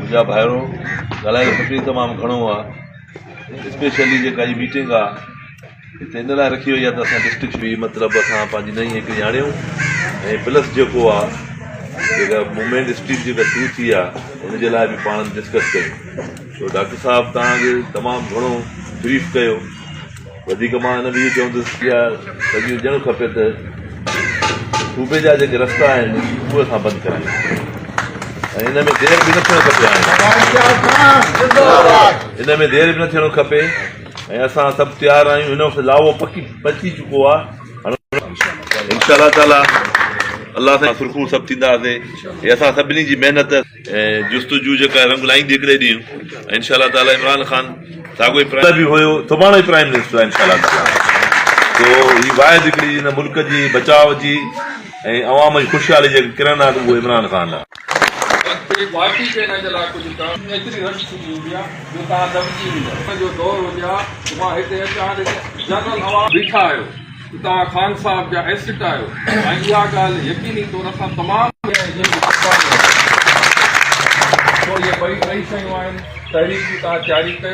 منهنجا ڀائرو ڳالهايو سڀني تمام گهڻو آ اسپيشلي جيڪا هي ميٽنگ آ هتي ان لاء رکي وئي آ ته اسان ڊسٽرڪٽ به مطلب اسان پنهنجي نئين هڪڙي آڻيون ۽ پلس جيڪو آ جيڪا موومينٽ اسٽريٽ جيڪا شروع ٿي آ ان جي لاء به پاڻ ڊسڪس ڪيون سو ڊاڪٽر صاحب توهان کي تمام گهڻو بريف ڪيو وڌيڪ مان ان به اهو چوندس اها تجويز ڏيڻ کپي ته صوبي جا جيڪي رستا آهن اهي اسان بند ڪرايون ۽ ان ۾ دير به نه ٿيڻ کپي هاڻي ان ۾ دير به نه ٿيڻ کپي ۽ اسان سڀ تيار آهيون هن وقت لاوو پڪي پچي چڪو آهي انشاء الله تعالي الله سائين سرخرو سڀ ٿينداسين هي اسان سڀني جي محنت ۽ جستجو جيڪا رنگ لائيندي هڪڙي ڏينهن ۽ انشاء الله تعالي عمران خان ساڳو ئي پرائم به هيو سڀاڻي ئي پرائم منسٽر آهي انشاء الله تعالي سو هي واحد هڪڙي هن ملڪ جي بچاء جي ۽ عوام جي خوشحالي جي ڪرڻ آهي ته اهو عمران خان آهي. اڳتي واقعي ڪنهن جي لاء ڪجهه ڪرڻ ايتري رش ٿيندي هوندي آهي جو توهان دٻجي ويندا آهيو. جو دور هجي ها ته مان هتي اچان ها ته جنرل عوام بيٺا آهيو ته توهان خان صاحب جا ايسٽ آهيو ۽ اها ڳالهه يقيني طور اسان تمام سو اهي ٻئي ٽئي شيون آهن تحريڪ جي توهان تياري ڪيو.